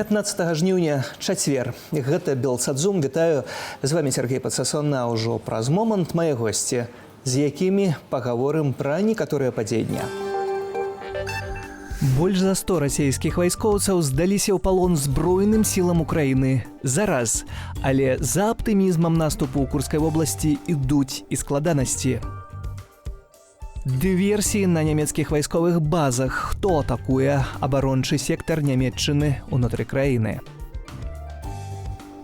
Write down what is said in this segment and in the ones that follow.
15 жніўня, чацвер. Гэта «Белсат-Зум». Вітаю, з вамі Сяргей Пацасон. А ўжо праз момант мае госці, з якімі пагаворым пра некаторыя падзеі дня. Больш за 100 расійскіх вайскоўцаў здаліся ў палон збройным сілам Украіны зараз. Але за аптымізмам наступу ў Курскай вобласці ідуць і складанасці. Дыверсіі на нямецкіх вайсковых базах. Хто атакуе абарончы сектар Нямеччыны унутры краіны?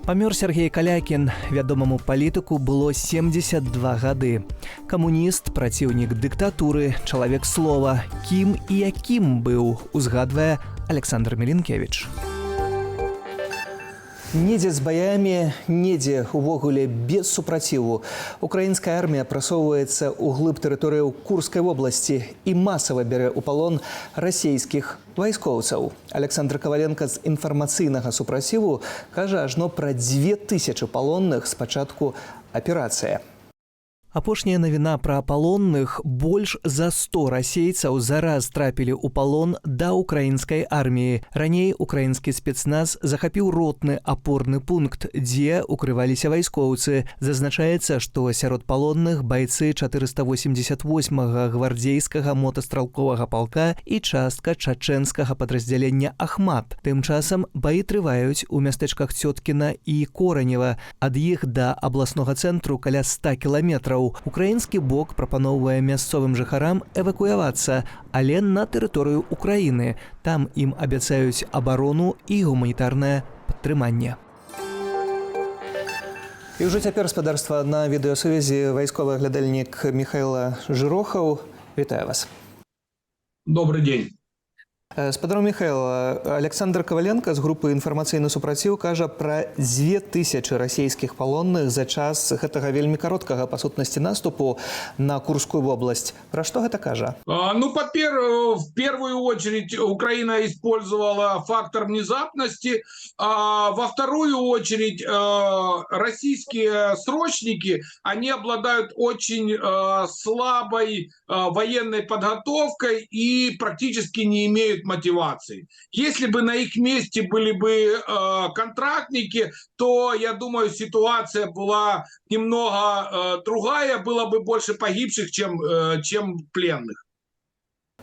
Памёр Сяргей Калякін, вядомаму палітыку было 72 гады. Камуніст, праціўнік дыктатуры, чалавек слова, кім і якім быў, узгадвае Аляксандр Мілінкевіч. Недзе з баямі, недзе увогуле без супраціву. Украінская армія прасоўваецца ў глыб тэрыторыяў Курскай вобласці і масава бярэ ў палон расійскіх вайскоўцаў. Аляксандр Каваленка з інфармацыйнага супраціву кажа ажно пра 2000 палонных з пачатку аперацыі. Апошняя навіна пра палонных: больш за 100 расейцаў зараз трапілі ў палон да украінскай арміі. Раней украінскі спецназ захапіў ротны апорны пункт, дзе укрываліся вайскоўцы. Зазначаецца, што сярод палонных байцы 488 гвардзейскага мотастралковага палка і частка чачэнскага падраздзялення «Ахмат». Тым часам баі трываюць у мястэчках Цёткіна і Коранева. Ад іх да абласнога цэнтру каля 100 кіламетраў. Украінскі бок прапаноўвае мясцовым жыхарам эвакуявацца, але на тэрыторыю Украіны. Там ім абяцаюць абарону і гуманітарнае падтрыманне. І ўжо цяпер, спадарства, на відэасувязі вайсковы аглядальнік Міхаіл Жырохаў. Вітаю вас. Добрый день. Спадар Міхаіл, Аляксандр Каваленка з групы «Інфармацыйны супраціў» кажа пра 2000 расійскіх палонных за час гэтага вельмі кароткага па сутнасці наступу на Курскую вобласць. Пра што гэта кажа? Ну, в первую очередь Украина использовала фактор внезапности, а во вторую очередь российские срочники, они обладают очень слабой военной подготовкой и практически не имеют мотивации. Если бы на их месте были бы контрактники, то, я думаю, ситуация была немного другая, было бы больше погибших, чем пленных.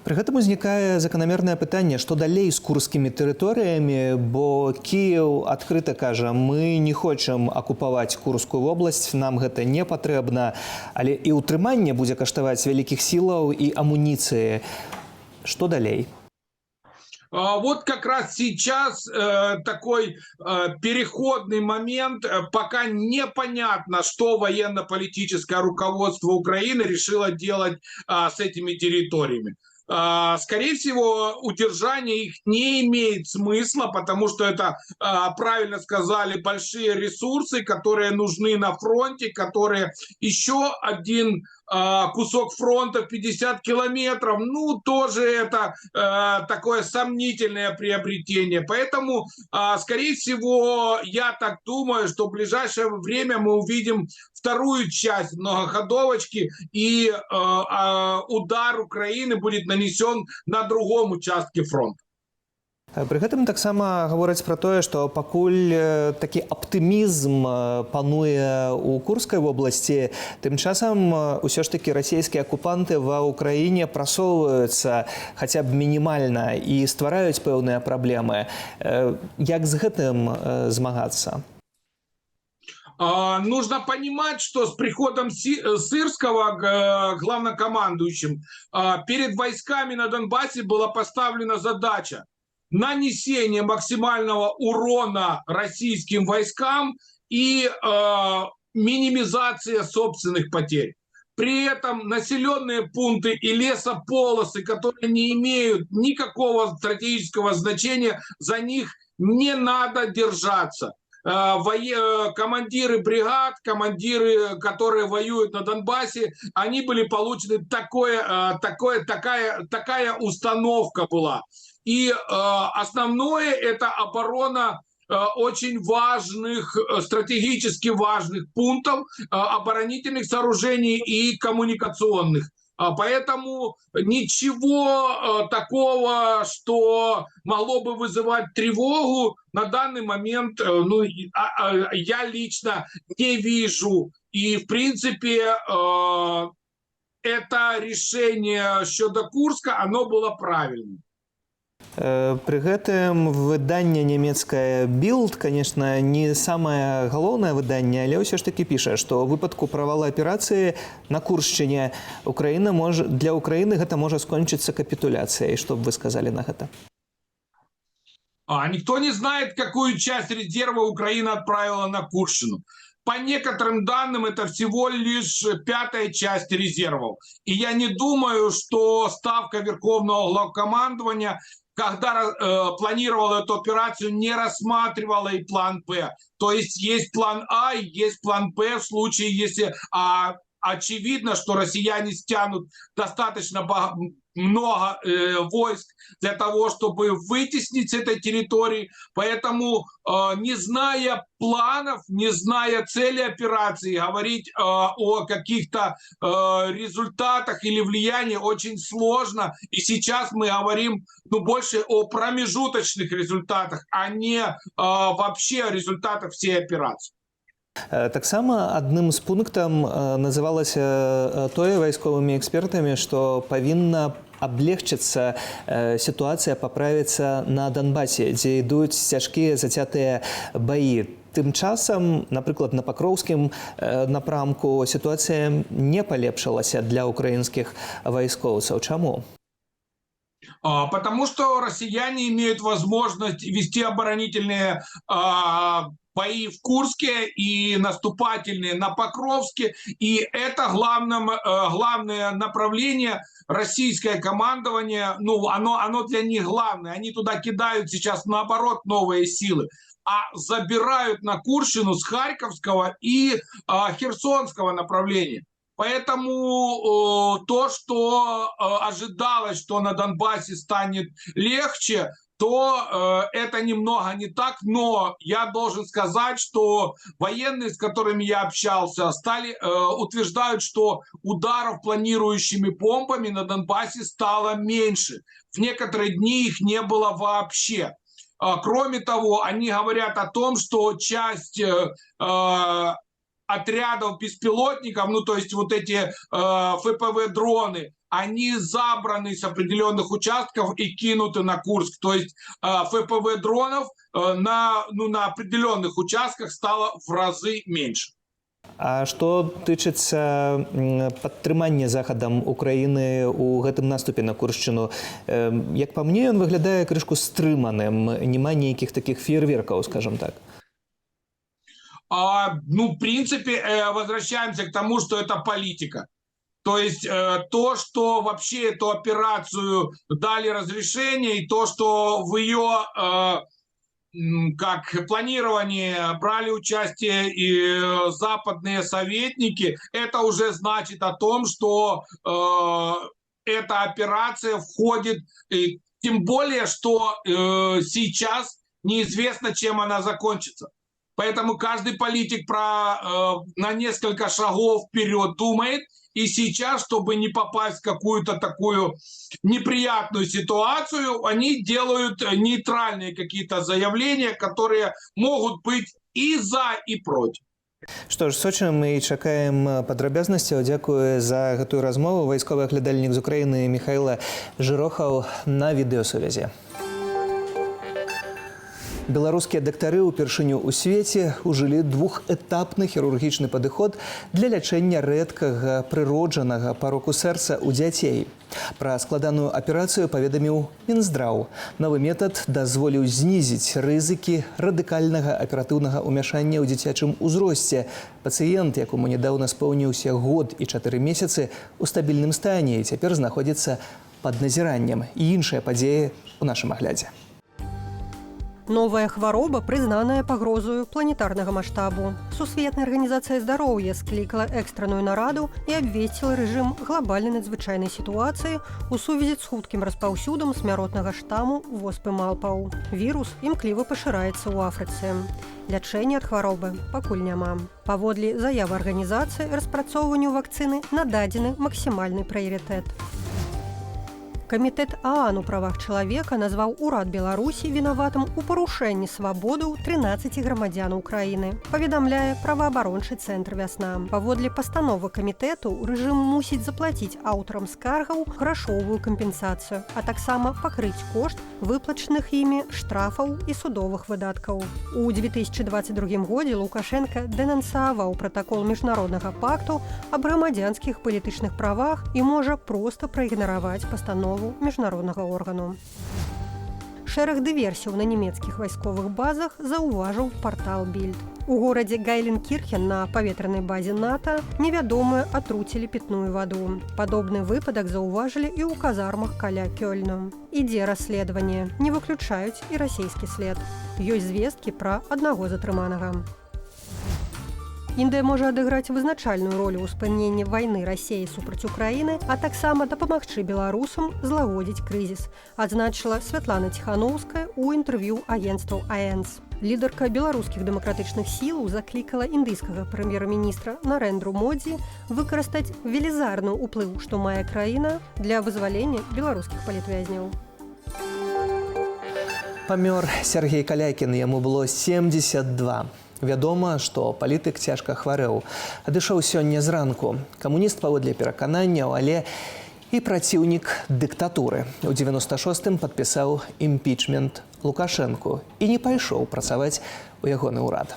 Пры гэтым узнікае заканамернае пытанне, што далей з курскімі тэрыторыямі, бо Кіеў адкрыта кажа: мы не хочам акупаваць Курскую вобласць, нам гэта не патрэбна, але і ўтрыманне будзе каштаваць вялікіх сілаў і амуніцыі. Што далей? Вот как раз сейчас такой переходный момент, пока непонятно, что военно-политическое руководство Украины решило делать с этими территориями. Скорее всего, удержание их не имеет смысла, потому что это, правильно сказали, большие ресурсы, которые нужны на фронте, которые еще один кусок фронта в 50 километров, ну, тоже это такое сомнительное приобретение. Поэтому, скорее всего, я так думаю, что в ближайшее время мы увидим вторую часть многоходовочки, и удар Украины будет нанесен на другом участке фронта. Пры гэтым таксама гавораць пра тое, што пакуль такі аптымізм пануе ў Курскай вобласці, тым часам ўсё ж такі расійскія акупанты ва Ўкраіне прасоўваюцца хаця б мінімальна і ствараюць пэўныя праблемы. Як з гэтым змагацца? Нужно понимать, что с приходом Сырского главнокомандующим перед войсками на Донбассе была поставлена задача нанесения максимального урона российским войскам и минимизация собственных потерь. При этом населенные пункты и лесополосы, которые не имеют никакого стратегического значения, за них не надо держаться. Командиры бригад, командиры, которые воюют на Донбассе, они были получены такая установка была. И основное — это оборона очень важных, стратегически важных пунктов, оборонительных сооружений и коммуникационных. Поэтому ничего такого, что могло бы вызывать тревогу, на данный момент ну, я лично не вижу. И, в принципе, это решение щодо Курска, оно было правильным. Пры гэтым выданне нямецкае Білд, конечно, не самае галоўнае выданне, але ўсё ж таки піша, што ў выпадку правала аперацыі на Куршчыне Украіна можа для Украіны гэта можа скончыцца капітуляцыяй. Што б вы сказалі на гэта? А никто не знает, какую часть резерва Украина отправила на Курщину. По некоторым данным, это всего лишь пятая часть резервов. И я не думаю, что ставка Верховного Главкомандования, когда планировала эту операцию, не рассматривала и план Б. То есть есть план А и есть план Б в случае, если очевидно, что россияне стянут достаточно много войск для того, чтобы вытеснить с этой территории. Поэтому, не зная планов, не зная цели операции, говорить о каких-то результатах или влиянии очень сложно. И сейчас мы говорим, ну, больше о промежуточных результатах, а не вообще о результатах всей операции. Таксама адным з пунктам называлася тое вайсковымі экспертамі, што павінна аблегчыцца сітуацыя, паправіцца на Донбасе, дзе ідуць цяжкія зацятыя баі. Тым часам, напрыклад, на Пакроўскім напрамку сітуацыя не палепшылася для украінскіх вайскоўцаў. Чаму? Потому что россияне имеют возможность вести оборонительные бои в Курске и наступательные на Покровске. И это главное направление. Российское командование, ну, оно для них главное. Они туда кидают сейчас, наоборот, новые силы, а забирают на Курщину с Харьковского и Херсонского направления. Поэтому то, что ожидалось, что на Донбассе станет легче, то это немного не так. Но я должен сказать, что военные, с которыми я общался, утверждают, что ударов планирующими бомбами на Донбассе стало меньше. В некоторые дни их не было вообще. Кроме того, они говорят о том, что часть отрядов беспилотников, ну, то есть вот эти ФПВ-дроны, они забраны с определенных участков и кинуты на Курск. То есть ФПВ-дронов ну, на определенных участках стало в разы меньше. А што тычыцца падтрымання Захадам Украіны ў гэтым наступе на Куршчыну, як па мне, ён выглядае крышку стрыманым, няма нейкіх такіх феерверкаў, скажем так. Ну, в принципе, возвращаемся к тому, что это политика. То есть то, что вообще эту операцию дали разрешение, и то, что в ее как планировании брали участие и западные советники, это уже значит о том, что эта операция входит, и тем более, что сейчас неизвестно, чем она закончится. Поэтому каждый политик на несколько шагов вперед думает. И сейчас, чтобы не попасть в какую-то такую неприятную ситуацию, они делают нейтральные какие-то заявления, которые могут быть и за, и против. Што ж, сочым і чакаем падрабязнасцяў. Дзякую за гэтую размову. Вайсковы аглядальнік з Украіны Міхайла Жырохаў на відэасувязі. Беларускія дактары ўпершыню ў свеце ўжылі двухэтапны хірургічны падыход для лячэння рэдкага прыроджанага пароку сэрца ў дзяцей. Пра складаную аперацыю паведаміў Мінздраў. Новы метад дазволіў знізіць рызыкі радыкальнага аператыўнага ўмяшання ў дзіцячым узросце. Пацыент, якому нядаўна споўніўся год і 4 месяцы, у стабільным стане і цяпер знаходзіцца пад назіраннем. І іншыя падзеі ў нашым аглядзе. Новая хвароба прызнаная пагрозаю планетарнага маштабу. Сусветная арганізацыя здароўя склікала экстраную нараду і абвесціла рэжым глобальнай надзвычайнай сітуацыі ў сувязі з хуткім распаўсюдам смяротнага штаму воспы малпаў. Вірус імкліва пашыраецца ў Афрыцы. Лячэння ад хваробы пакуль няма. Паводле заявы арганізацыі, распрацоўванню вакцыны нададзены максімальны прыярытэт. Камітэт ААН у правах чалавека назваў урад Беларусі вінаватым у парушэнні свабодаў 13 грамадзянаў краіны. Паведамляе праваабарончы цэнтр «Вясна». Паводле пастановы камітэту, рэжым мусіць заплаціць аўтарам скаргаў грашовую кампенсацыю, а таксама пакрыць кошт выплачаных імі штрафаў і судовых выдаткаў. У 2022 годзе Лукашэнка дэнансаваў пратакол міжнароднага пакту аб грамадзянскіх палітычных правах і можа проста праігнараваць пастанову міжнароднага органу. Шэраг дыверсіяў на нямецкіх вайсковых базах заўважыў партал «Більд». У горадзе Гайленкірхен на паветранай базе НАТО невядомыя атруцілі пітную ваду. Падобны выпадак заўважылі і ў казармах каля Кёльну. Ідзе расследаванне, не выключаюць і расійскі след. Ёсць звесткі пра аднаго затрыманага. Індыя можа адыграць вызначальную ролю ў спыненні вайны Расеі супраць Украіны, а таксама дапамагчы беларусам злагодзіць крызіс, адзначыла Святлана Ціханоўская ў інтэрв'ю агенцтву АЭНС. Лідарка беларускіх дэмакратычных сілаў заклікала індыйскага прэм'ер-міністра Нарэндру Модзі выкарыстаць велізарны ўплыў, што мае краіна, для вызвалення беларускіх палітвязняў. Памёр Сяргей Калякін, яму было 72. Вядома, што палітык цяжка хварэў. Адышоў сёння зранку. Камуніст паводле перакананняў, але і праціўнік дыктатуры. У 96-м падпісаў імпічмент Лукашэнку і не пайшоў працаваць у ягоны ўрад.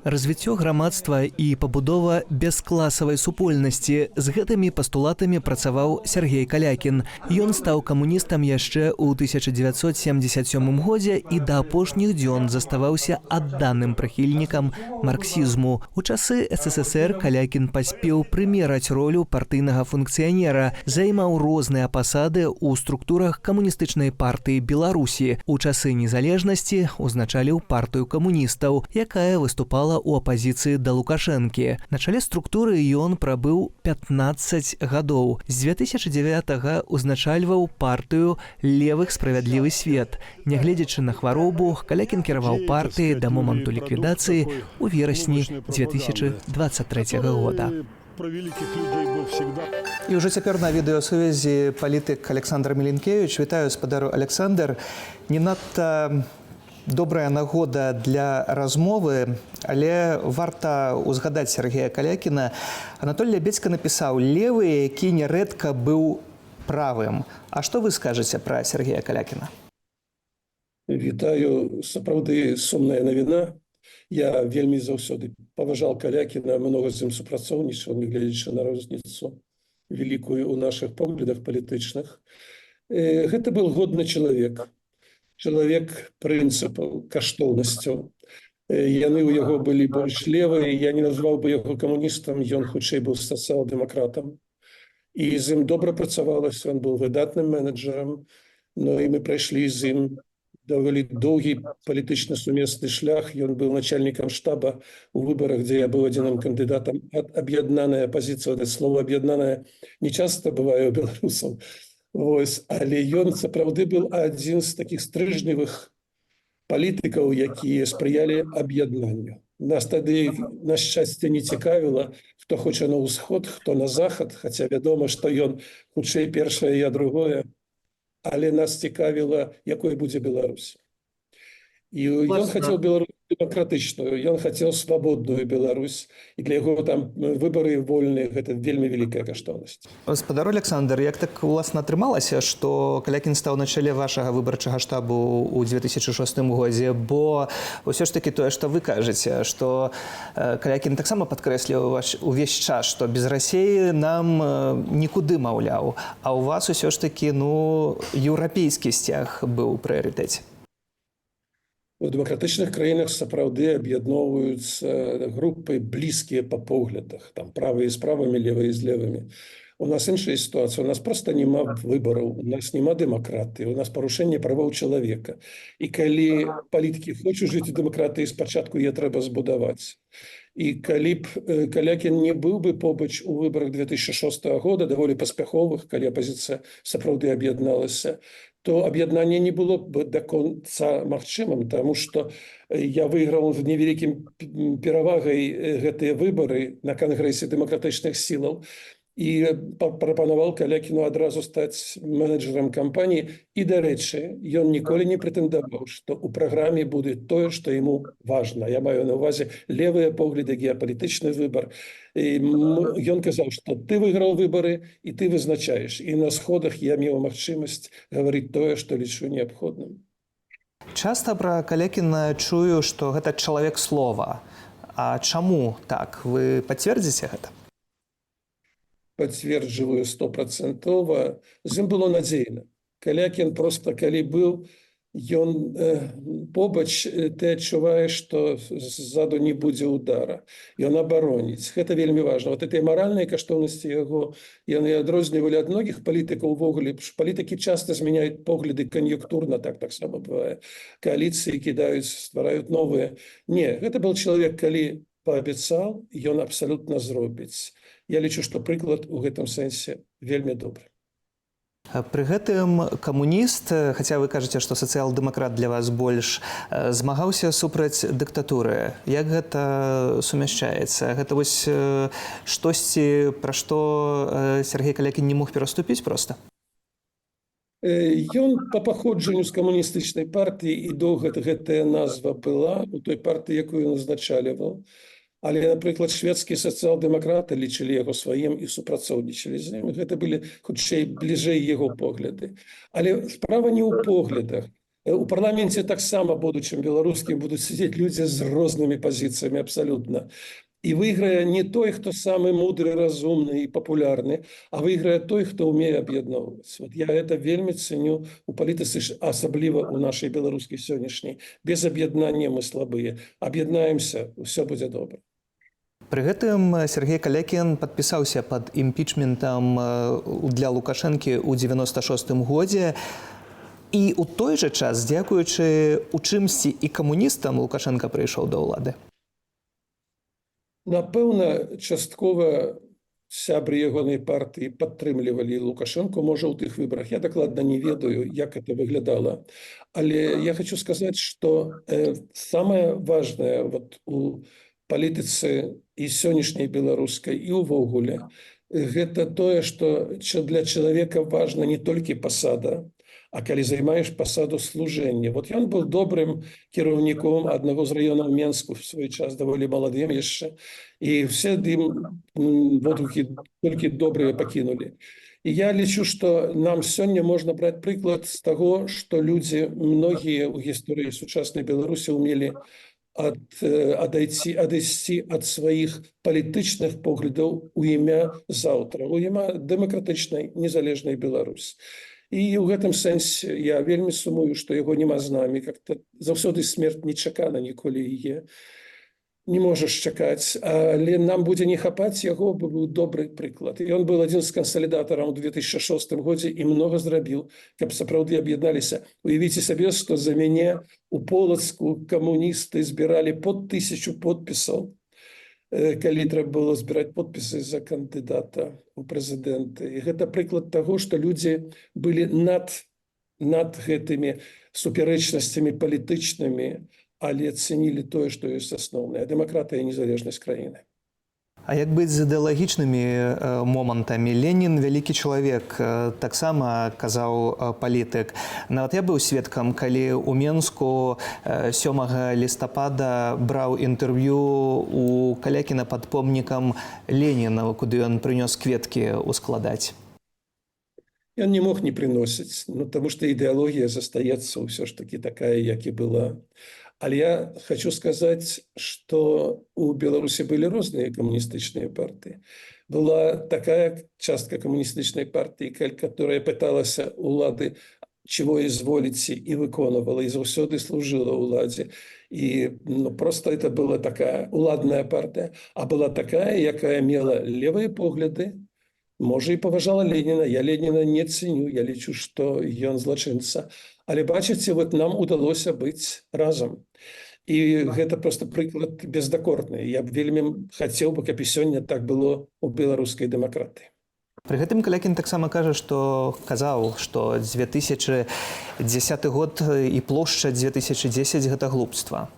Развіццё грамадства і пабудова бяскласавай супольнасці — з гэтымі пастулатамі працаваў Сяргей Калякін. Ён стаў камуністам яшчэ ў 1977 годзе і да апошніх дзён заставаўся адданым прыхільнікам марксізму. У часы СССР Калякін паспеў прымераць ролю партыйнага функцыянера, займаў розныя пасады ў структурах Камуністычнай партыі Беларусі. У часы незалежнасці узначаліў Партыю камуністаў, якая выступала ў апазіцыі да Лукашэнкі. На чале структуры ён прабыў 15 гадоў. З 2009 узначальваў партыю левых «Справядлівы свет». Нягледзячы на хваробу, Калякін кіраваў партыяй да моманту ліквідацыі ў верасні 2023 года. Про великих людей был всегда. І ўжо цяпер на відэасувязі палітык Аляксандр Мілінкевіч. Вітаю, спадару Аляксандр. Не надта добрая нагода для размовы, але варта узгадаць Сяргея Калякіна. Анатоль Лябедзька напісаў: «Левы, які нярэдка быў правым». А што вы скажаце пра Сяргея Калякіна? Вітаю, сапраўды сумная навіна. Я вельмі заўсёды паважаў Калякіна, многа з ім супрацоўнічаў, нягледзячы на розніцу вялікую ў нашых поглядах палітычных. Гэта был годны чалавек, чалавек прынцыпаў, каштоўнасцяў. Яны ў яго былі больш левыя, я не назваў бы яго камуністам, ён хутчэй быў сацыял-дэмакратам. І з ім добра працавалася, ён быў выдатным менеджерам. Ну і мы прайшлі з ім даволі доўгі палітычны сумесны шлях. Ён быў начальнікам штаба у выбарах, дзе я быў адзіным кандыдатам ад аб'яднанай апазіцыі. Вот слово «аб'яднаная» не часта бывае у беларусаў. Вось, але ён сапраўды быў адзін з такіх стрыжневых палітыкаў, якія спрыялі аб'яднанню. Нас тады, на шчасце, не цікавіла, хто хоча на ўсход, хто на захад, хаця вядома, што ён хутчэй першае, я другое, але нас цікавіла, якой будзе Беларусь. І ён хацеў Беларусь дэмакратычную, ён хацеў свабодную Беларусь, і для яго там выбары вольныя — гэта вельмі вялікая каштоўнасць. Спадар Аляксандр, як так уласна атрымалася, што Калякін стаў на чале вашага выбарчага штабу ў 2006 годзе? Бо ўсё ж такі тое, што вы кажаце, што Калякін таксама падкрэсліў увесь час, што без Расеі нам нікуды, маўляў, а ў вас усё ж такі, ну, еўрапейскі сцяг быў у прыярытэце. У дэмакратычных краінах сапраўды аб'ядноўваюцца групы, блізкія па поглядах, там правыя з правымі, левыя з левымі. У нас іншая сітуацыя, у нас просто няма выбараў, у нас няма дэмакратыі, у нас парушэнне правоў чалавека. І калі палітыкі хочуць жыць у дэмакратыі, спачатку яе трэба збудаваць. І калі б Калякін не быў бы побач у выбарах 2006 года, даволі паспяховых, калі апазіцыя сапраўды аб'ядналася, то аб'яднанне не было б до конца магчымым, таму што я выйграў з невялікім перавагай гэтыя выбары на кангрэсе дэмакратычных сілаў і прапанаваў Калякіну адразу стаць менеджерам кампаніі. І, дарэчы, ён ніколі не прэтэндаваў, што ў праграме будзе тое, што яму важна. Я маю на ўвазе левыя погляды, геапалітычны выбар. І ён казаў, што ты выйграў выбары і ты вызначаеш. І на сходах я меў магчымасць гаварыць тое, што лічу неабходным. Часта пра Калякіна чую, што гэта чалавек слова. А чаму так? Вы пацвердзіце гэта? Пацверджваю стопрацэнтова. З ім было надзейна. Калякін просто, калі быў ён побач, ты адчуваеш, што ззаду не будзе удара, ён абароніць. Гэта вельмі важна. Вот гэтыя маральныя каштоўнасці яго, яны адрознівалі ад многіх палітыкаў. Увогуле палітыкі часта змяняюць погляды кан'юнктурна, так таксама бывае, кааліцыі кідаюць, ствараюць новыя. Не, гэта был чалавек, калі паабяцаў, ён абсалютна зробіць. Я лічу, што прыклад у гэтым сэнсе вельмі добры. Пры гэтым камуніст, хаця вы кажаце, што сацыял-дэмакрат для вас больш, змагаўся супраць дыктатуры. Як гэта сумяшчаецца? Гэта вось штосьці, пра што Сяргей Калякін не мог пераступіць проста? Ён па паходжанню з камуністычнай партыі, і доўга гэтая назва была у той партыі, якую ён узначальваў. Але, напрыклад, шведскія сацыял-дэмакраты лічылі яго сваім і супрацоўнічалі з ім. Гэта былі хутчэй бліжэй яго погляды. Але справа не ў поглядах. У парламенце таксама будучым беларускім будуць сидзець людзі з рознымі пазіцыямі абсалютна. І выйграе не той, хто самы мудры, разумны і папулярны, а выйграе той, хто ўмее аб'ядноўваць. Вот я это вельмі цэню у палітыцы, асабліва ў нашай беларускай сённяшняй. Без аб'яднання мы слабыя. Аб'яднаемся, ўсё будзе добра. Пры гэтым Сяргей Калякін падпісаўся пад імпічментам для Лукашэнкі ў 96 годзе. І ў той жа час, дзякуючы у чымсьці і камуністам, Лукашэнка прыйшоў да ўлады. Напэўна, часткова сябры ягонай партыі падтрымлівалі Лукашэнку, можа, ў тых выбарах. Я дакладна не ведаю, як это выглядала. Але я хочу сказаць, што самае важнае вот у палітыцы і сённяшняй беларускай, і ўвогуле, гэта тое, што для чалавека важна не толькі пасада, а калі займаеш пасаду, служэння. Вот ён быў добрым кіраўніком аднаго з раёнаў Менску в свой час, даволі маладым яшчэ, і все ім водгукі толькі добрыя пакінулі. І я лічу, што нам сёння можна браць прыклад з таго, што людзі многія ў гісторыі сучаснай Беларусі умелі адысці ад сваіх палітычных поглядаў у імя заўтра, у імя дэмакратычнай незалежнай Беларусь. І ў гэтым сэнсе я вельмі сумую, што яго няма з намі. Как-то заўсёды смерць нечакана, ніколі яе не можаш чакаць, але нам будзе не хапаць яго, бо быў добры прыклад. І ён быў адзін з кансалідатараў у 2006 годзе і многа зрабіў, каб сапраўды аб'ядналіся. Уявіце сабе, што за мяне у Полацку камуністы збіралі под 1000 подпісаў, калі трэба было збіраць подпісы за кандыдата ў прэзідэнты. І гэта прыклад таго, што людзі былі над гэтымі супярэчнасцямі палітычнымі, але цэнілі тое, што ёсць асноўнае: дэмакратыя і незалежнасць краіны. А як быць з ідэалагічнымі момантамі? «Ленін — вялікі чалавек», таксама казаў палітык. Нават я быў сведкам, калі ў Менску 7 лістапада браў інтэрв'ю у Калякіна пад помнікам Леніна, куды ён прынёс кветкі ускладаць. Ён не мог не прыносіць, ну, таму што ідэалогія застаецца ўсё ж такі такая, як і была. Але я хочу сказаць, што у Беларусі былі розныя камуністычныя партыі. Была такая частка камуністычнай партыі, которая пыталася улады «чего изволите» і выконвала, і заўсёды служыла ўладзе. І, ну, просто это была такая уладная партыя, а была такая, якая мела левыя погляды, Можа, і паважала Леніна. Я Леніна не цэню, я лічу, што ён злачынца. Але бачыце, вот нам удалося быць разам. І гэта просто прыклад бездакорны. Я б вельмі хацеў бы, каб і сёння так было у беларускай дэмакратыі. Пры гэтым Калякін таксама кажа, што казаў, што 2010 год і плошча 2010 — гэта глупства.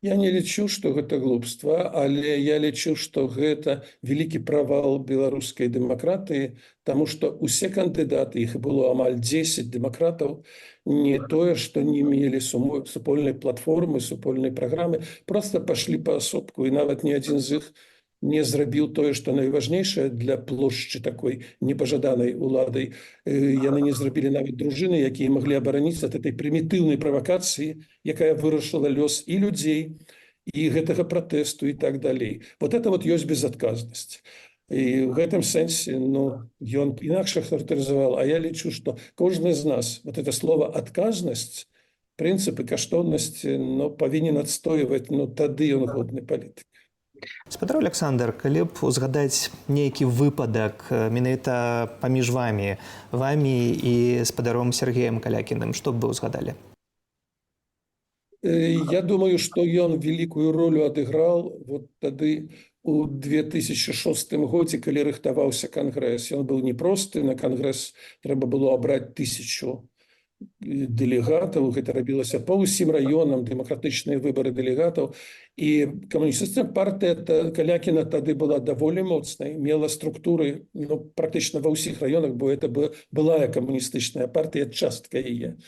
Я не лічу, што гэта глупства, але я лічу, што гэта вялікі правал беларускай дэмакратыі, таму што усе кандыдаты, іх было амаль 10 дэмакратаў, не тое, што не мелі супольнай платформы, супольнай праграмы, просто пашлі паасобку, і нават ні адзін з іх не зрабіў тое, што найважнейшае для плошчы такой непажаданай уладай. Яны не зрабілі нават дружыны, якія маглі абараніцца ад этой прымітыўнай правакацыі, якая вырашыла лёс і людзей, і гэтага пратэсту, і так далей. Вот это вот ёсць безадказнасць. І ў гэтым сэнсе, ну, ён інакш характарызаваў, а я лічу, што кожны з нас вот это слово «адказнасць», прынцыпы, каштоўнасці, но павінен адстойваць, ну, тады ён годны палітык. Спадар Аляксандр, калі б узгадаць нейкі выпадак менавіта паміж вамі і спадаром Сяргеем Калякіным, што б вы ўзгадалі? Я думаю, што ён вялікую ролю адыграл вот тады, у 2006 годзе, калі рыхтаваўся кангрэс. Ён быў непросты: на кангрэс трэба было абраць 1000 дэлегатаў, гэта рабілася па ўсім раёнам, дэмакратычныя выбары дэлегатаў, і камуністычная партыя Калякіна тады была даволі моцнай, мела структуры, ну, практычна ва ўсіх раёнах, бо это былая камуністычная партыя, частка яе.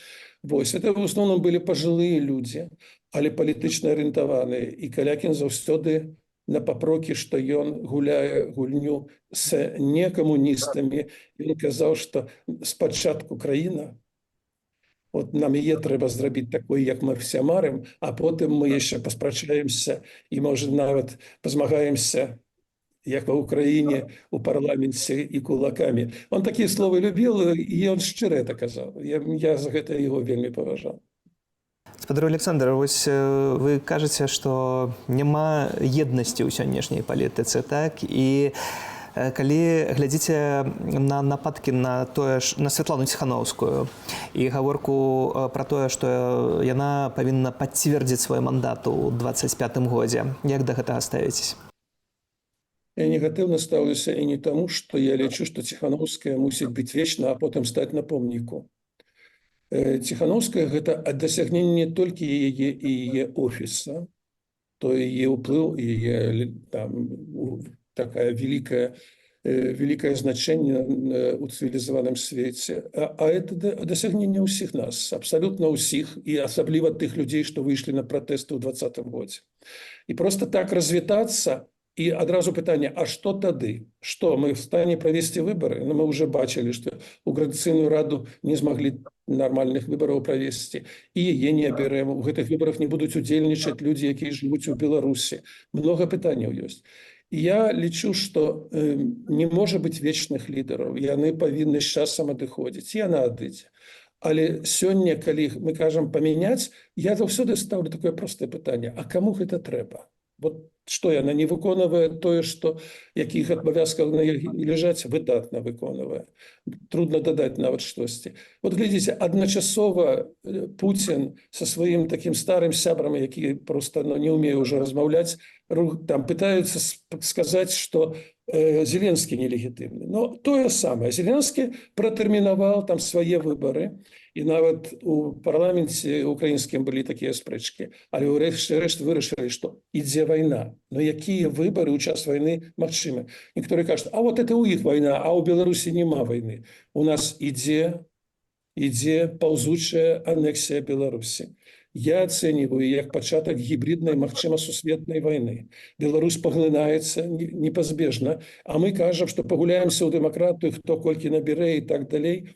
Вось это в асноўным былі пажылыя людзі, але палітычна арыентаваныя, і Калякін заўсёды на папрокі, што ён гуляе гульню з некамуністамі, ён казаў, што спачатку краіна, от нам яе трэба зрабіць такой, як мы все марым, а потым мы яшчэ паспрачаемся і, можа, нават пазмагаемся, як ва Ўкраіне у парламенце, і кулакамі. Он такія словы любіў, і ён шчыра это казаў. Я за гэта яго вельмі паважаў. Спадар Аляксандр, вось вы кажаце, што няма еднасці ў сённяшняй палітыцы, так? І калі глядзіце на нападкі на тое ж, на Святлану Ціханоўскую і гаворку пра тое, што яна павінна пацвердзіць свой мандат у 25 годзе, як да гэтага ставіцесь? Я негатыўна стаўлюся, і не таму, што я лічу, што Ціханоўская мусіць быць вечна, а потым стаць на помніку. Ціханоўская — гэта дасягненне не толькі яе і яе офіса, то яе ўплыў, яе там такая вялікае значэнне у цывілізаваным свеце. А это дасягненне ўсіх нас, абсалютна ўсіх, і асабліва тых людзей, што выйшлі на пратэсты ў 20-м годзе. І просто так развітацца, і адразу пытанне: а што тады? Што, мы в стане правесці выбары? Ну, мы уже бачылі, што у Каардынацыйную раду не змаглі нармальных выбараў правесці, і яе не абярэм. У гэтых выбарах не будуць удзельнічаць людзі, якія жывуць у Беларусі. Много пытанняў ёсць. І я лічу, што не можа быць вечных лідараў. Яны павінны з часам адыходзіць, і яна адыдзе. Але сёння, калі мы кажам памяняць, я заўсёды стаўлю такое простае пытанне: а каму гэта трэба? Вот што, яна не выконвае тое, што якіх абавязкаў на яе ляжаць? Выдатна выконвае. Трудно дадаць нават штосьці. Вот глядзіце, адначасова Пуцін са сваім такім старым сябрам, які просто, ну, не ўмее ўжо размаўляць, там пытаюцца сказаць, што Зеленскі нелегітымны. Но тое самае Зеленскі пратэрмінаваў там свае выбары, і нават у парламенце украінскім былі такія спрэчкі, але ўрэшце рэшт вырашылі, што ідзе вайна. Но якія выбары ў час вайны магчымы? Некаторыя кажуць: а вот это ў іх вайна, а ў Беларусі няма вайны. У нас ідзе паўзучая анексія Беларусі. Я ацэньваю як пачатак гібриднай, магчыма, сусветнай вайны. Беларусь паглынаецца непазбежна, а мы кажам, што пагуляемся ў дэмакратыю, хто колькі набярэ, і так далей.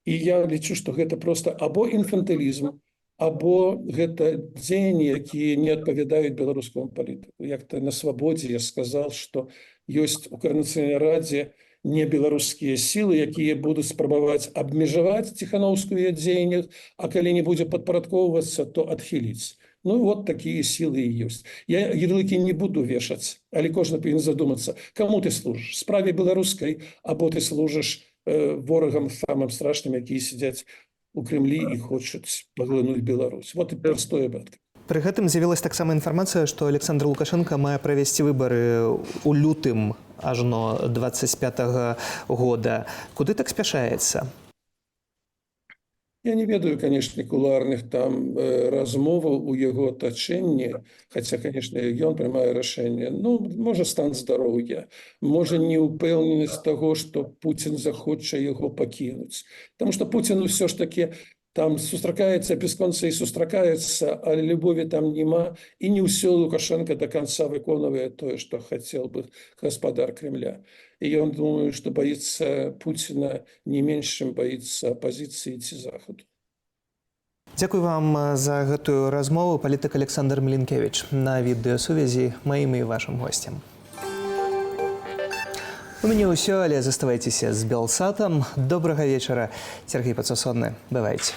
І я лічу, што гэта просто або інфантылізм, або гэта дзеянні, якія не адпавядаюць беларускаму палітыку. Як-то на «Свабодзе» я сказал, што ёсць у Каардынацыйнай радзе не беларускія сілы, якія будуць спрабаваць абмежаваць Ціханоўскую яе дзеяннях, а калі не будзе падпарадкоўвацца, то адхіліць. Ну, вот такія сілы і ёсць. Я ярлыкі не буду вешаць, але кожны павінен задумацца, каму ты служыш: справе беларускай або ты служыш ворагам самым страшным, якія сядзяць у Крамлі і хочуць паглынуць Беларусь. Вот і простое братка. Пры гэтым з'явілася таксама інфармацыя, што Аляксандр Лукашэнка мае правесці выбары ў лютым ажно 25 -го года. Куды так спяшаецца? Я не ведаю, конечно, кулуарных там размоваў у яго атачэнні, хаця, конечно, ён прымае рашэнне. Ну, можа, стан здароўя, можа, неўпэўненасць таго, што Пуцін захоча яго пакінуць. Таму што Пуцін усё ж таки там сустракаецца бясконца і сустракаецца, але любові там няма, і не ўсё Лукашэнка да канца выконвае тое, што хацеў бы гаспадар Крамля. І ён, думаю, што баіцца Пуціна не менш, чым баіцца апазіцыі ці Захаду. Дзякуй вам за гэтую размову. Палітык Аляксандр Мілінкевіч на відэасувязі маім і вашым госцем. У мяне ўсё, але заставайцеся з Белсатам. Добрага вечара. Сяргей Пацасонны. Бывайце.